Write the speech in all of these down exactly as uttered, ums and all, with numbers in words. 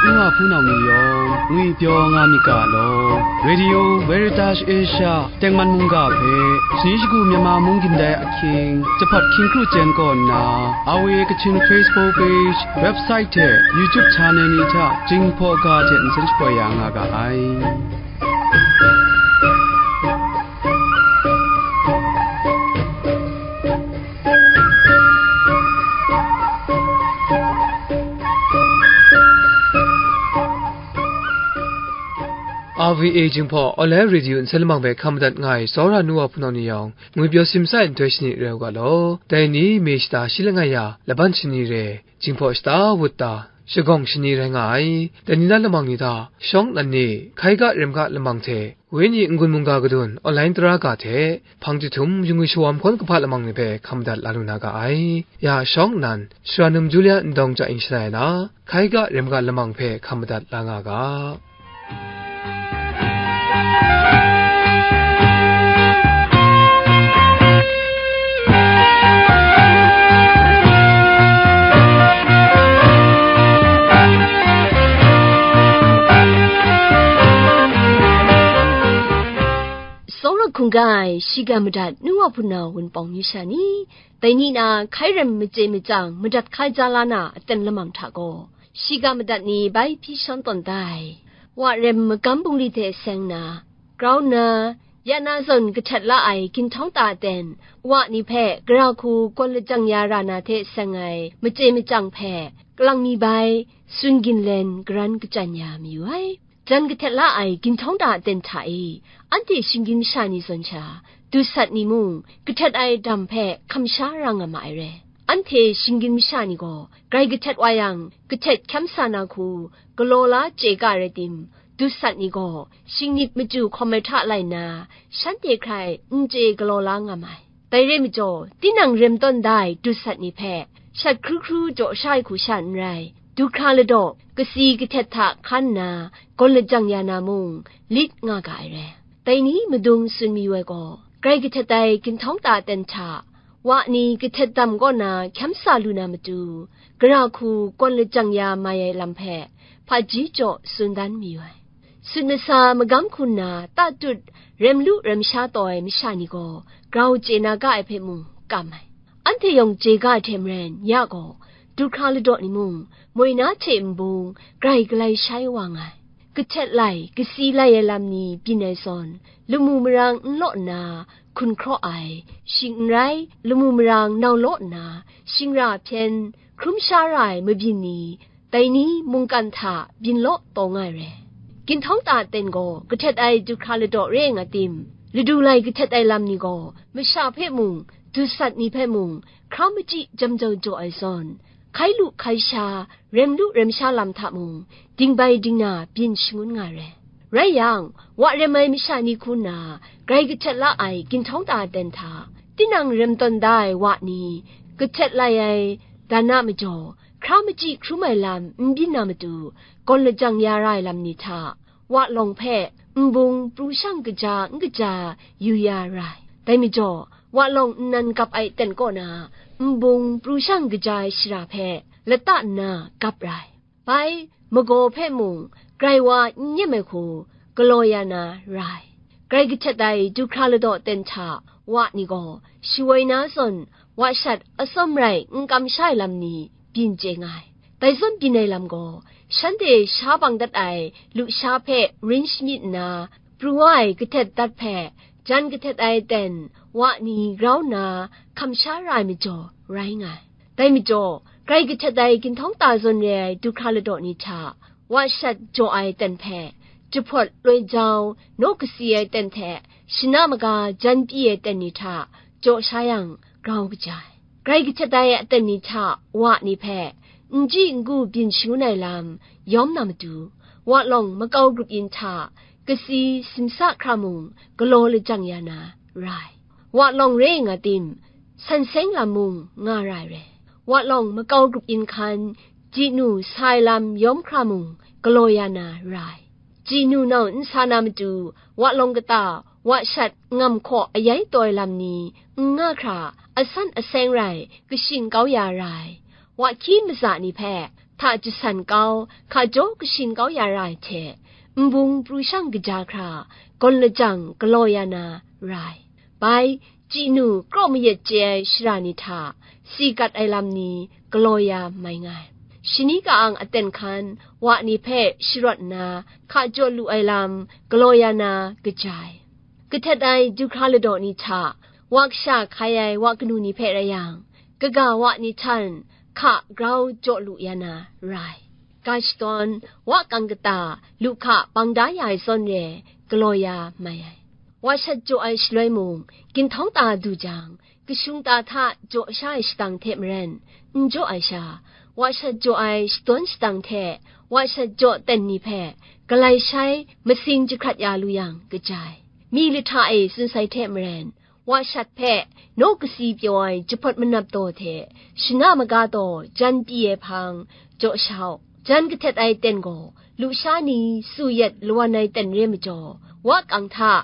N wa hpunau ni yawng ngwi pyaw nga myit ga law, Radio Veritas Asia tengman mungga hpe, shani shagu Myanmar mung gindai ahkying, jahpat hkying kru chyen kaw nna, R V A Kachin Facebook page, website hte YouTube channel ni hta Jinghpaw ga hte nsen shapoi ya nga ga ai. R V A Jinghpaw Online Radio nsen lamang hpe hkam madat nga ai tsawra nu wa hpunau ni yawng, ngwi pyaw simsa ai nhtoi shani rai u ga law. Dai ni, May shata shi langai ya, laban shani re, Jinghpaw shata wut ta, shagawng shani rai nga ai. Dai ni na lamang ni hta, shawng nnan ni, hkai ga rem ga lamang hte, wenyi n-gun mungga kadun, online tara ga hte, hpang jahtum, yungwi shawam hkawn kahpa lamang ni hpe hkam madat la lu na ga ai. Ya shawng nnan, Sara Num Julia Ndawng Chya Ing shangai ai na, hkai ga rem ga lamang hpe hkam madat la nga ga. Tsawra hkungga ai shiga madat nu wa hpunau wunpawng yu sha ni, dai ni na hkai rem machye machyang madat hkai ja la na aten lamang hta gaw, shiga madat ni bai hpyi shawn tawn da ai. Wa rem magam bungli hte seng na, grau nna, ya na zawn kahtet la ai ginhtawng ta aten, wa ni hpe gara hku gawn lajang ya ra na hte seng ai machye machyang hpe, kalang mi bai, tsun ginlen garan kachyan ya mayu ai. Jan kahtet la ai ginhtawng ta aten hta e, anhte shinggyim masha ni zawn sha, dusat ni mung, kahtet ai dam hpe hkam sha ra nga ma ai re. Anhte shinggyim masha ni gaw, grai kahtet wa yang, kahtet hkyam sa na hku, galaw la chye ga rai tim, dusat ni gaw, shingnip machyu hkawm ai hta lai nna, shanhte hkrai n chye galaw la nga ma ai. Dai re majaw, tinang rem tawn da ai dusat ni hpe, shat hkru hkru jaw sha ai hku sha n rai, du hkra ladaw, kasi kahtet hta hkan nna, gawn lajang ya na mung, lit nga ga ai re. Dai ni madung tsun mayu ai gaw, grai kahtet ai ginhtawng ta aten hta, wa ni kahtet dam kaw na hkyam sa lu na matu, gara hku gawn lajang ya mai ai lam hpe, hpaji jaw tsun dan mayu ai. Sut masa magam hku nna tatut rem lu rem sha taw ai masha ni gaw, grau chye na ga ai hpe mung kam ai. Anhte yawng chye ga ai hte maren, ya gaw, du hkra ladaw ni mung, moi na hte nbung, grai galai shai wa nga ai. Kahtet lai, kasi lai ai lam ni byin ai zawn, lamu marang n law nna, hkun hkraw ai, shing n rai, lamu marang nau law nna, shingra hpyen, hkrum sha ra ai mabyin ni, dai ni mungkan hta byin law taw nga ai re. Ginhtawng ta aten gaw kahtet ai du hkra ladaw re nga tim, ladu lai kahtet ai lam ni gaw masha hpe mung, dusat ni hpe mung, hkra machyi jam jau jaw ai zawn, hkai lu hkai sha, rem lu rem sha lam hta mung, dingbai dingna byin shangun nga ai re. Rai yang, wa rem ai masha ni hku nna, grai kahtet la ai ginhtawng ta aten hta, tinang rem tawn da ai wa ni, kahtet lai ai dan a majaw, hkra machyi hkrum ai lam n byin na matu, gawn lajang ya ra ai lam ni hta, wa lawng hpe nbung pru shang kaja n kaja yu ya ra ai. Dai majaw, wa lawng nnan gap ai aten kaw na, nbung pru shang kaja ai shara hpe lata nna gap ra ai. Bai, magaw hpe mung, grai wa n nyem ai hku, galaw ya na ra ai. Grai kahtet ai du hkra ladaw aten hta wa ni gaw, shawoi na zawn, wa shat atsawm rai n kamsha ai lam ni byin chye nga ai. Dai zawn byin ai lam gaw, shanhte sha bang dat ai lusha hpe rin shamyit nna, pru wa ai kahtet dat hpe, jan kahtet ai aten, wa ni grau nna, hkam sha ra ai majaw rai nga ai. Dai majaw, grai kahtet ai ginhtawng ta zawn re ai du hkra ladaw ni hta, wa shat jaw ai aten hpe, jahpawt loi jau, naw kasi ai aten hte, shana maga jan pyi ai aten ni hta, jaw sha yang, grau kaja ai. Grai kahtet ai aten ni hta wa ni hpe, n ji n gu byin shangun ai lam yawm na matu, wa lawng makau grup yin hta, kasi simsa hkra mung galaw lajang ya na ra ai. Wa lawng re nga tim, san seng lam mung nga ra ai re. Wa lawng makau grup yin hkan, ji nu sa ai lam yawm hkra mung galaw ya na ra ai. Ji nu nau n sa na matu, wa lawng kata, wa shat ngam hkaw ayai taw ai lam ni n nga hkra, asan aseng rai, kashin kau ya ra ai. Wa hkyi maza ni hpe, hta jasan kau, hka jaw kashin kau ya ra ai hte, nbung pru shang kaja hkra, gawn lajang galaw ya na ra ai. Bai, chyi nu kraw mayat chye ai shara ni hta, si gat ai lam ni galaw ya mai nga ai. Shani ka-ang aten hkan, wa ni hpe sharawt nna, hka jaw lu ai lam galaw ya na kaja ai. Kahtet ai du hkra ladaw ni hta, wa kasha hkai ai wa kanu ni hpe rai yang, kaga wa ni htan hka grau jaw lu ya na ra ai. Ga shadawn, wa kang kata, lu hka bang da ya ai zawn re, galaw ya mai ai. Wa shat jaw ai shaloi mung, ginhtawng ta du jang, kashung ta hta jaw sha ai shadang hte maren, n jaw ai sha, wa shat jaw ai shadawn shadang hte wa shat jaw ten ni hpe galai shai masing jahkrat ya lu yang kaja ai. Mi lahta e tsun sai hte maren, wa shat hpe naw kasi pyaw ai jahpawt manap daw hte shana maga daw jan pyi ai hpang jaw sha u. Jan kahtet ai ten gaw, lusha ni su yet lawan ai ten re majaw, wa kang hta,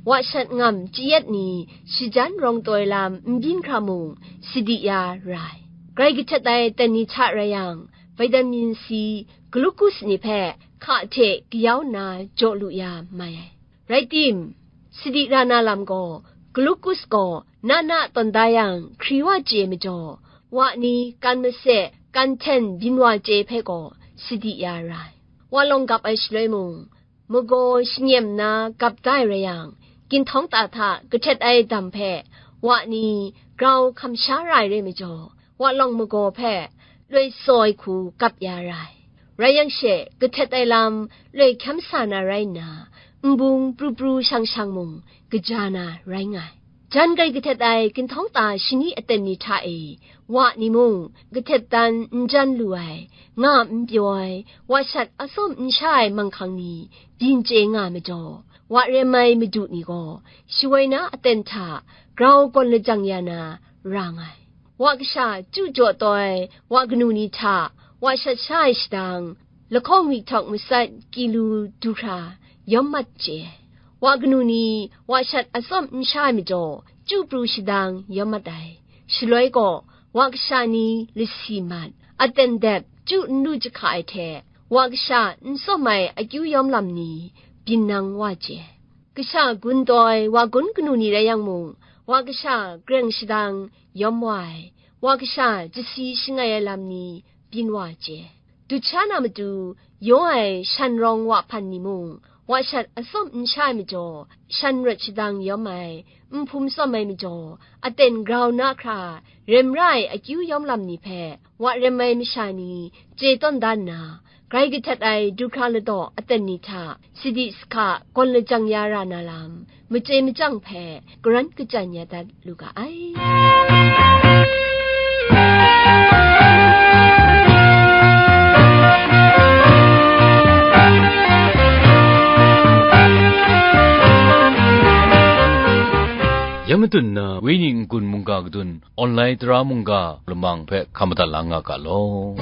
wa shat ngam chyi yet ni shajan rawng taw ai lam n byin hkra mung, sadi ya ra ai. Grai kahtet ai ten ni hta rai yang, vitamin C, glucose ni hpe hka hte kayau nna jaw lu ya mai ai. Rai tim, sadi ra na lam gaw, glucose gaw na na tawn da yang hkri wa chye majaw, wa ni kan mase, kan hten byin wa chye hpe gaw sadi ya ra ai. Wa lawng gap ai shaloi mung, magaw shanyem nna gap da ai rai yang, ginhtawng ta hta kahtet ai dam hpe wa ni grau hkam sha ra ai rai majaw, wa lawng magaw hpe loi tsaw ai hku gap ya ra ai. Rai yang she, kahtet ai lam loi hkyam sa na rai nna, nbung pru pru shang shang mung kaja na rai nga ai. Jan grai kahtet ai ginhtawng ta shani aten ni hta e, wa ni mung kahtet dan n jan lu ai, nga n pyaw ai, wa shat atsawm n sha ai manghkang ni byin chye nga majaw, wa rem ai madu ni gaw shawoi na aten hta grau gawn lajang ya na ra nga ai. Wa kasha chyu jaw taw ai wa kanu ni hta wa shat sha ai shadang, lahkawng myihtawk matsat kilu du hkra yawm mat chye ai. Wa kanu ni wa shat atsawm n sha ai majaw, chyu pru shadang yawm mat ai. Shaloi gaw, wa kasha ni lasi mat, aten dep chyu n lu jahka ai hte, wa kasha n tsawm ai akyu yawm lam ni byin nang wa chye ai. Kasha gun taw ai wa gun kanu ni rai yang mung, wa kasha greng shadang yawm wa ai, wa kasha jasi shangai ai lam ni byin wa chye. Dut sha na matu, yaw ai shan rawng wa hpan ni mung, wa shat atsawm n sha ai majaw, shan rawt shadang yawm ai, n hpum tsawm ai majaw, aten grau na hkra, rem ra ai akyu yawm lam ni hpe, wa rem ai masha ni chye tawn da nna, grai kahtet ai du hkra ladaw aten ni hta sadi sahka gawn lajang ya ra na lam, machye machyang hpe karan kachyan ya dat lu ga ai. Ya matun na, Wenyi n-gun mungga kadun, online tara mungga lamang hpe hkam madat la nga ga law.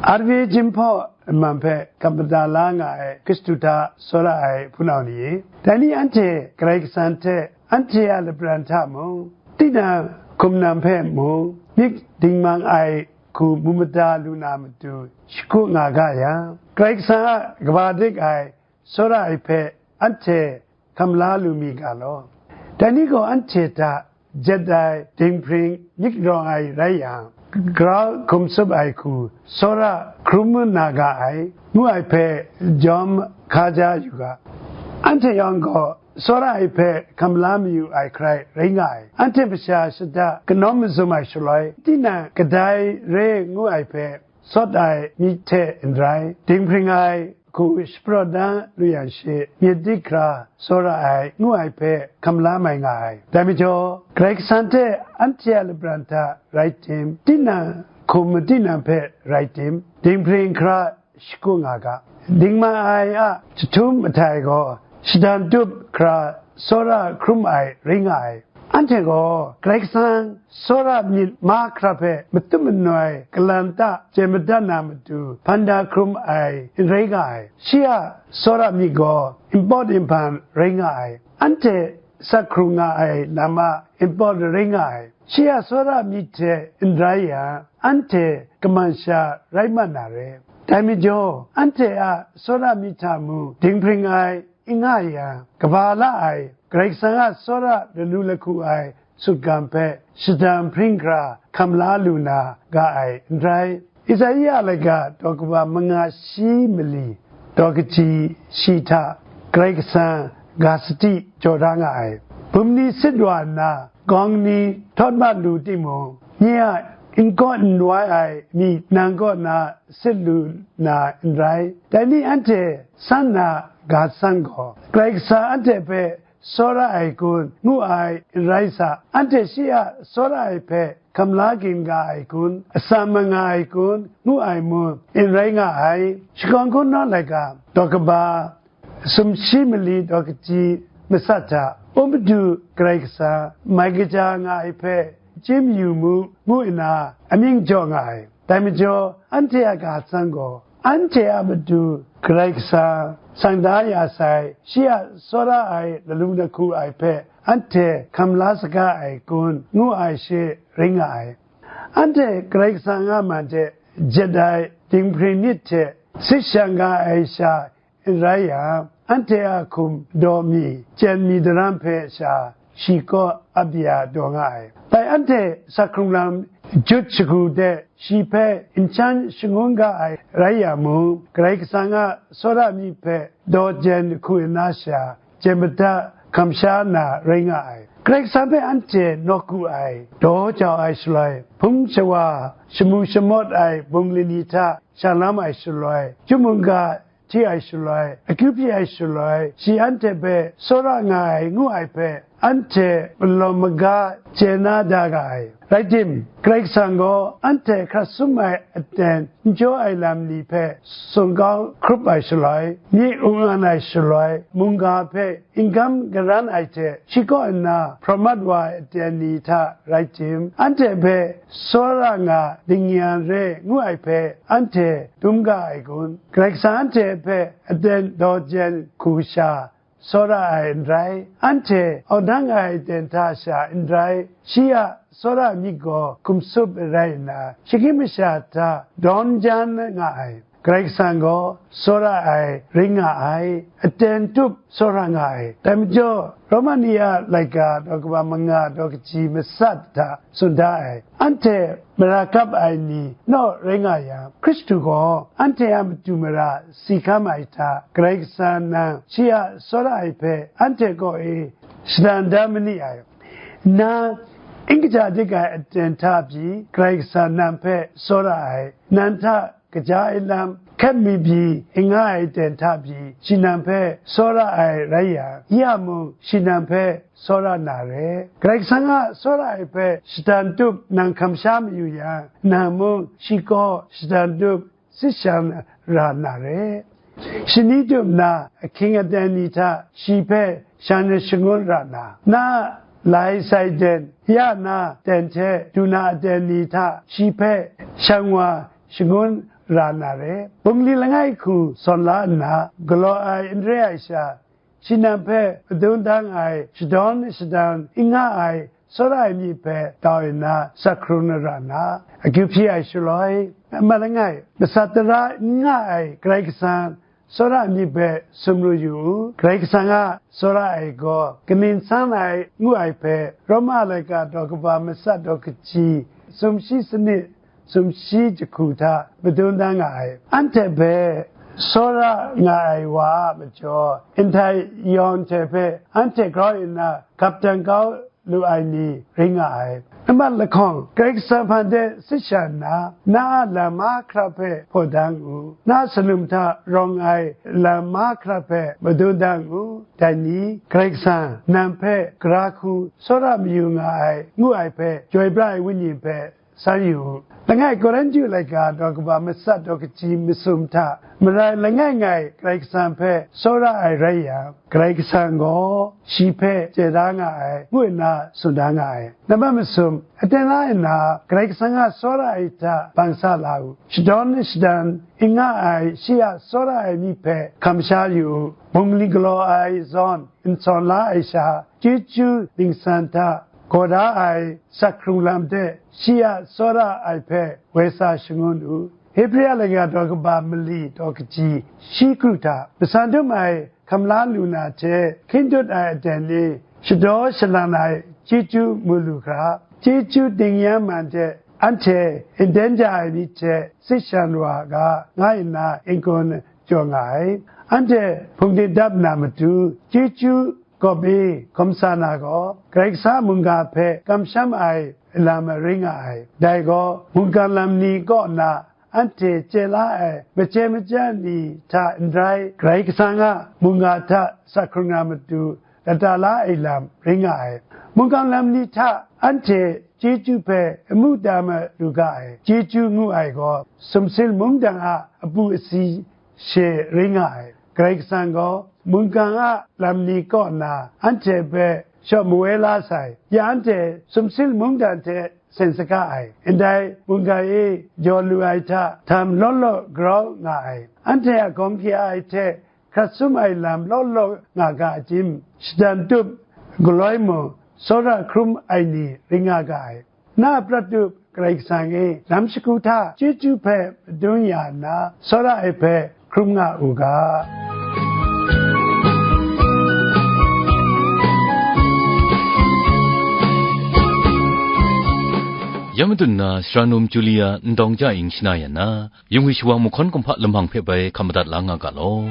R V A Jinghpaw Nman hpe hkam madat la nga ai Kristu hta tsawra ai hpunau ni e, dai ni anhte Karai Kasang hte anhte a lapran hta mung, tinang hkum nang hpe mung, myit dingmang ai hku mu mada lu na matu shagu nga ga yang, Karai Kasang a kaba dik ai tsawra ai hpe anhte hkam la lu mi ga law. Dai ni gaw anhte hta jet ai dinghpring myit rawng ai rai yang, grau hkum tsup ai hku tsawra hkrum na ga ai, ngu ai hpe jawm hkaja yu ga. Anhte yawng gaw tsawra ai hpe hkam la mayu ai hkrai rai nga ai. Anhte masha shada kanawm mazum ai shaloi, tinang kadai re ngu ai hpe sawt ai myit hte n rai, dinghpring ai hku shapraw na lu yang she, myit dik hkra tsawra ai, ngu ai hpe hkam la mai nga ai. Dai majaw, Karai Kasang hte anhte a lapran hta rai tim, tinang hkum matinang hpe rai tim, dinghpring hkra shagu nga ga. Dingma ai a jahtum mahtai gaw, shadang tup hkra tsawra hkrum ai rai nga ai. Anhte gaw Karai Kasang tsawra myit mahkra hpe matut manoi galan ta chye madat na matu hpan da hkrum ai n rai nga ai. Shi a tsawra myit gaw npawt nhpan rai nga ai. Anhte sak hkrung nga ai lam a npawt rai nga ai. Shi a tsawra myit hte n rai yang, anhte kaman sha rai mat na re. Dai majaw, anhte a tsawra myit hta mung dinghpring ai n nga yang, kaba la ai Karai Kasang a tsawra lalu lahku ai sutgan hpe shadang hpring hkra hkam la lu na ga ai n rai. Isaiah laika daw kaba manga shi mali daw kaji shi hta Karai Kasang ga sadi jaw da nga ai. Bum ni sit wa nna, gawng ni htawt mat lu timung, nye a n kaw n wai ai mi nang kaw na sit lu na n rai. Dai ni anhte san na ga san gaw, Karai Kasang anhte hpe tsawra ai kun, ngu ai n rai sa, anhte shi a tsawra ai hpe hkam la ging ga ai kun, atsam manga ai kun, ngu ai mung n rai nga ai. Shakawn hku naw laika daw kaba sumshi mali daw kaji masat hta, O Madu Karai Kasang, mai kaja nga ai hpe chyim yu mu, ngu nna amying jaw nga ai. Dai majaw, anhte a ga san gaw, anhte a Madu Karai Kasang sang da ya sai, shi a tsawra ai lalu lahku ai hpe anhte hkam la saga ai kun, ngu ai she ring nga ai. Anhte Karai Kasang a man hte jet ai dinghpring myit hte sit shang ga ai sha n rai yang, anhte a hkum daw mi chyen mi daram hpe sha shi kaw ap ya daw nga ai. Bai anhte sak hkrung lam jut shagu de shi hpe n shan shangun ga ai rai yang mung, Karai Kasang a tsawra myit hpe daw jen hku nna sha, chye madat kamsham na rai nga ai. Karai Kasang hpe anhte nawk gu ai, daw jau ai shaloi, hpung shawa shamu shamawt ai bungli ni hta sha lam ai shaloi, chyum mungga hti ai shaloi, akyu hpyi ai shaloi, shi anhte hpe tsawra nga ai ngu ai hpe, anhte malawm maga chye na da ga ai. Rai tim, Karai Kasang gaw anhte hkrat sum ai aten n jaw ai lam ni hpe sung kau hkrup ai shaloi, myi ung an ai shaloi, mungga hpe n-gam garan ai hte shi kaw nna hpraw mat wa ai aten ni hta rai tim, anhte hpe tsawra nga dingyan re ngu ai hpe anhte dum ga ai kun? Karai Kasang anhte hpe aten daw jen hku sha tsawra ai n rai, anhte awng dang ai aten hta sha n rai, shi a tsawra myit gaw hkum tsup rai nna, shagrin masha hta dawn jan nga ai. Karai Kasang gaw tsawra ai ring nga ai, aten tup tsawra nga ai. Dai majaw, Roma ni a laika daw kaba manga daw kaji masat hta tsun da ai, anhte mara kap ai ni naw rai nga yang, Hkristu gaw anhte a matu mara si hkam ai hta, Karai Kasang nang shi a tsawra ai hpe anhte kaw e shadan da ma ni ai. Nang n kaja dik ai aten hta pyi, Karai Kasang nang hpe tsawra ai, nang hta kaja ai lam hkep mi pyi n nga ai aten hta pyi, shi nang hpe tsawra ai rai yang, ya mung shi nang hpe tsawra na re. Karai Kasang a tsawra ai hpe shadan tup nang hkam sha mayu yang, nang mung shi kaw shadan tup sit shang ra na re. Shani tup nna ahkying aten ni hta shi hpe shang shangun ra na, na lai sai ten, ya na ten hte du na aten ni hta shi hpe shang wa shangun ra na re. Bungli langai hku sawn la nna galaw ai n re ai sha, shi nang hpe madun dang ai shadawn shadan n nga ai tsawra ai myit hpe tau nna sak hkrung na ra nna, akyu hpyi ai shaloi, amat langai, masat tara n nga ai Karai Kasang tsawra ai myit hpe sumru yu u. Karai Kasang a tsawra ai gaw kaning san ai ngu ai hpe, Roma laika daw kaba masat daw kaji sumshi sanit sumshi jahku hta madun da nga ai. Anhte hpe tsawra nga ai wa a majaw, Gentile yawng hte hpe anhte grau nna gap dan kau lu ai ni rai nga ai. Amat lahkawng, Karai Kasang hpang de sit sha nna, na a lam mahkra hpe hpaw dang u, na salum hta rawng ai lam mahkra hpe madun dang u, dai ni, Karai Kasang nang hpe gara hku tsawra mayu nga ai, ngu ai hpe, Chyoi pra ai Wenyi hpe san yu u. Langai Korinhtu laika daw kaba matsat daw kaji masum hta marai langai ngai Karai Kasang hpe tsawra ai rai yang, Karai Kasang gaw shi hpe chye da nga ai, ngu nna tsun da nga ai. Nambat masum, aten la nna, Karai Kasang a tsawra ai hta bang sa la u. Shadawn shadan n nga ai shi a tsawra ai myit hpe hkam sha yu u. Bungli galaw ai zawn n sawn la ai sha, chyeju ningsan hta gaw da ai sak hkrung lam de shi a tsawra ai hpe woi sa shangun u. Hebri a langa daw kaba mali daw kaji shi kru hta, matsan dum ai hkam la lu na hte hkying dut ai aten ni, shadaw shalan ai chyeju mu lu hkra, chyeju dingyan man hte anhte n den ja ai myit hte sit shan wa ga, nga nna n-gun jaw nga ai. Anhte hpung dingdap na matu, chyeju gawp e hkawm sa na gaw, Karai Kasang a mungga hpe kamsham ai lam rai nga ai. Dai gaw, mungkan lam ni kaw na anhte chye la ai machye machya ni hta n rai, Karai Kasang a mungga hta sak hkrung na matu, lata la ai lam rai nga ai. Mungkan lam ni hta anhte chyeju hpe amu da ma lu ga ai. Chyeju ngu ai gaw, sumsing mungdan a apu asi she rai nga ai. Karai Kasang gaw mungkan a lam ni kaw na anhte hpe shawng mawoi la sai. Ya anhte sumsing mungdan hte sen saga ai. Ndai mungkan e jaw lu ai hta htam law law grau nga ai. Anhte a gawng hkye ai hte hkrat sum ai lam law law nga ga a jim, shatan tup, galoi mung, tsawra hkrum ai ni rai nga ga ai. Na a prat tup, Karai Kasang e, lam shagu hta chyeju hpe madun ya nna, tsawra ai hpe hkrum nga u ga. Ya madun na, sara num Julia Ndawng Ja Ing shana yan na, Yung wi shawang mahkawn kumhpa lamang hpe bai hkam madat la nga ga law.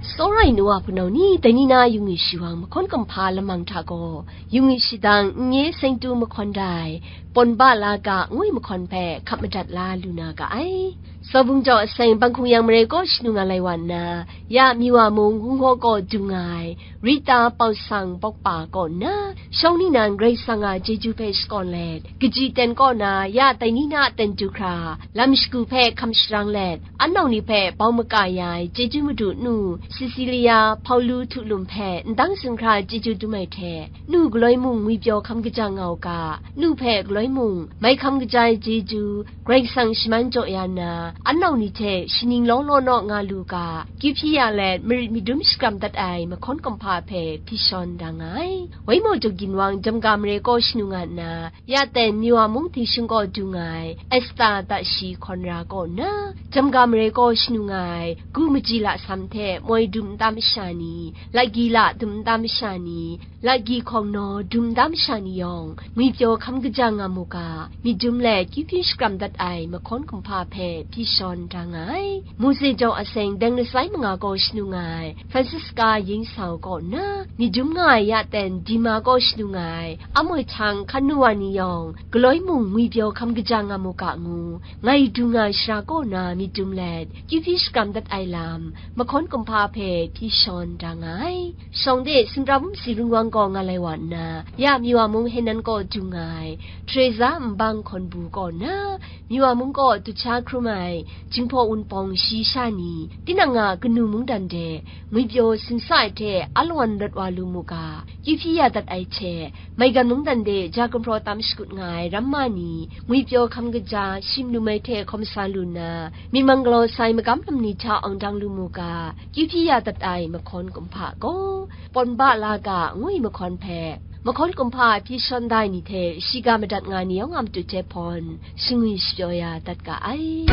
Tsawra ai nu wa hpunau ni, dai ni na yung wi shawang mahkawn kumhpa lamang hta gaw, yung wi shadang n-, nye seng tu mahkawn dai, Pawn ba la ga ngwi mahkawn hpe hkap madat la lu na ga ai. Sawbung jaw aseng Banghkung Yang Mare kaw shanu nga lai wa nna, ya Miwa mung Hung Haw kaw dung nga ai, Rita Pau Sang Pawkpa kaw nna, shawng ningnan Karai Kasang a chyeju hpe shakawn let, kaji ten kaw na ya tai ni na a ten du hkra, lam shagu hpe hkam sharang let, anau ni hpe bau maka ya ai chyeju madu nu Cecilia Paulu Htu Lum hpe ndang zunghkra chyeju dum ai hte, nu galoi mung ngwipyaw hkam kaja nga u ga, nu hpe galoi mung mai hkam kaja ai chyeju, Karai Kasang shaman jaw ya nna, anau ni hte shaning law law naw nga lu ga, kyu hpyi ya let marit madum shakram dat ai mahkawn kumhpa hpe hpyi shawn da nga ai. Waimaw Jaw Ginwang Jamga Mare kaw shanu nga nna, ya ten Miwa mung Dingshung kaw du nga ai, Esta Tashi Hkawn Ra kaw nna, Jamga Mare kaw shanu nga ai, Gu Maji Lasam hte moi dum nta masha ni, Lagila dum nta masha ni, Lagyi hkawng naw dum dam sha ni yawng, ngwipyaw hkam kaja nga mu ga, myit dum let kyu hpyi shakram dat ai mahkawn kumhpa hpe hpyi shawn da nga ai. Mose jaw aseng deng lasai manga kaw shanu nga ai, Francisca Ying Sau kaw nna, myit dum nga ai ya ten Dima kaw shanu nga ai, Amoi Htang hkan nu wa ni yawng, galoi mung ngwipyaw hkam kaja nga mu ga ngu, ngai du nga ai shara kaw na myit dum let, kyu hpyi shakram dat ai lam, mahkawn kumhpa hpe hpyi shawn da nga ai. Shawng de, Sumra Bum Si Rungwang kaw nga lai wa nna, ya Miwa mung Henan kaw dung nga ai, Teresa Nbang Hkawn Bu kaw nna, Miwa mung kaw dut sha hkrum ai, Jinghpaw Wunpawng shayi sha ni, tinang a kanu mungdan de, ngwipyaw simsa ai hte alawan rawt wa lu mu ga, kyu hpyi ya dat ai hte, maigan mungdan de ja gumhpraw tam shakut nga ai ramma ni, ngwipyaw hkam kaja, shim lu mai hte hkawm sa lu nna, myit mang galaw sai magam lam ni hta awng dang lu mu ga, kyu hpyi ya dat ai mahkawn kumhpa gaw, Pawn ba la ga ngwi mahkawn hpe, mahkawn kumhpa hpyi shawn da ai ni hte shiga madat nga ni yawng a matu hte hpawn, shingwi shapyaw ya dat ga ai.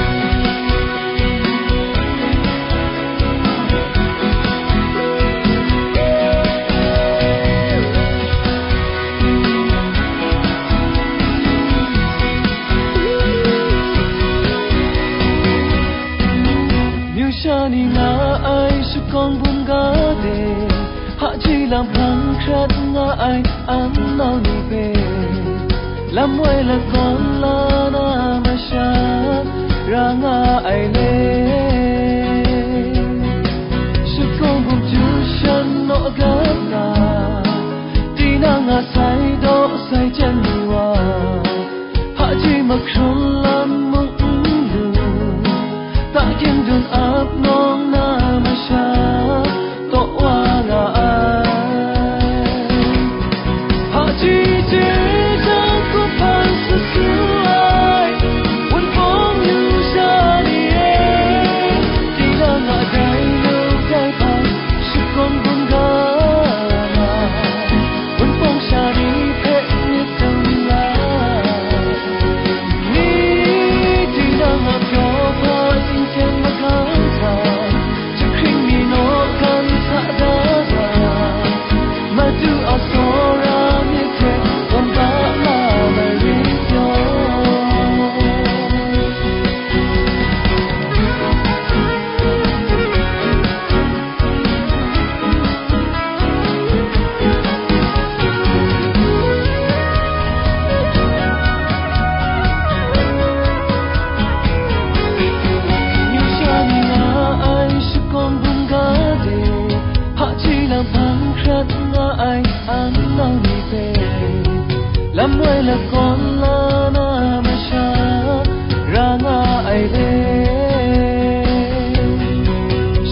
Amyu sha ni nga ai shakawng bum ga de, hpaji lam hpang hkrat nga ai amnau ni hpe, lam woi lagawn la na masha ra nga ai le. Shakawn la na masha ra nga ai le,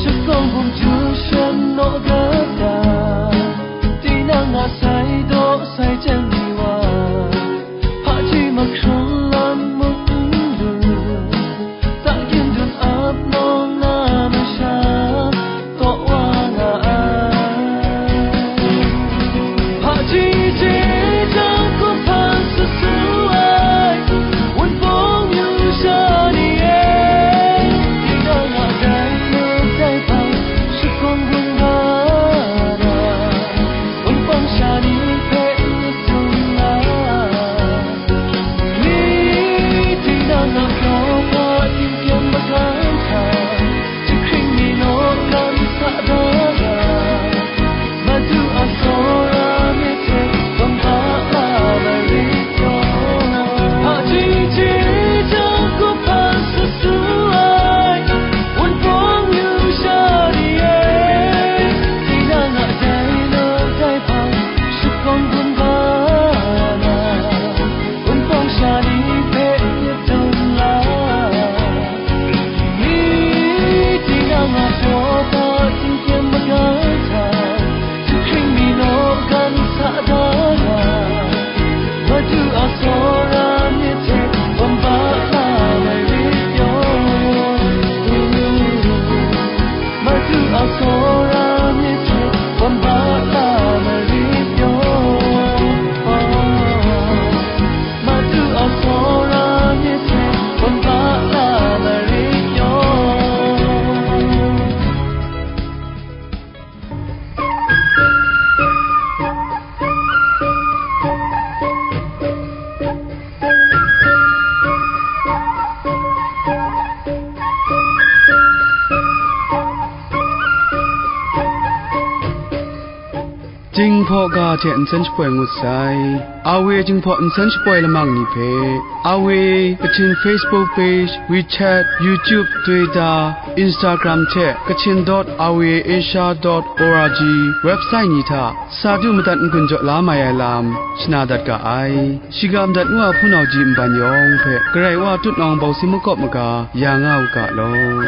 shakawn bum htu shan naw ga ta, tinang a sai daw sai chyan ni wa, hpaji mahkrung lam muk n lu, ta gyin dun ap nawng na masha taw wa nga ai. Hpaji je jang hkawhpa su su ai, Wunpawng yu sha ni e, tinang a dai lung dai hpang shakawn bum ga na, Wunpawng sha ni hpe n tsun na. Mi tinang a hkawhpa tingkyem magam hta, jahkring mi naw kan sa da ga, Madu a tsawra myit hte bang ba la marit yaw. Hpaji je jang hkawhpa su su ai, Wunpawng yu sha ni e, tinang a dai lung dai hpang shakawn bum ga na, Wunpawng sha ni hpe myit dum la. Mi tinang a hkawhpa tingkyem magam hta, jahkring mi naw kan sa da na, Madu a tsawra myit hte bang ba la marit yaw. Madu a tsawra myit hte bang ba la marit yaw. Madu a tsawra myit hte bang ba la marit yaw. Jinghpaw ga hte nsen shapoi ngut sai. A W Jinghpaw nsen shapoi lamang ni hpe, A W Kachin Facebook page, WeChat, YouTube, Twitter, Instagram hte Kachin dot R V A Asia dot O R G website ni hta sa du madat n-gun jaw la mai ai lam shana dat ga ai. Shiga madat ngu a hpunau ji nban yawng hpe Karai Wa tutnawng bawsin makawp maga ya nga u ga law.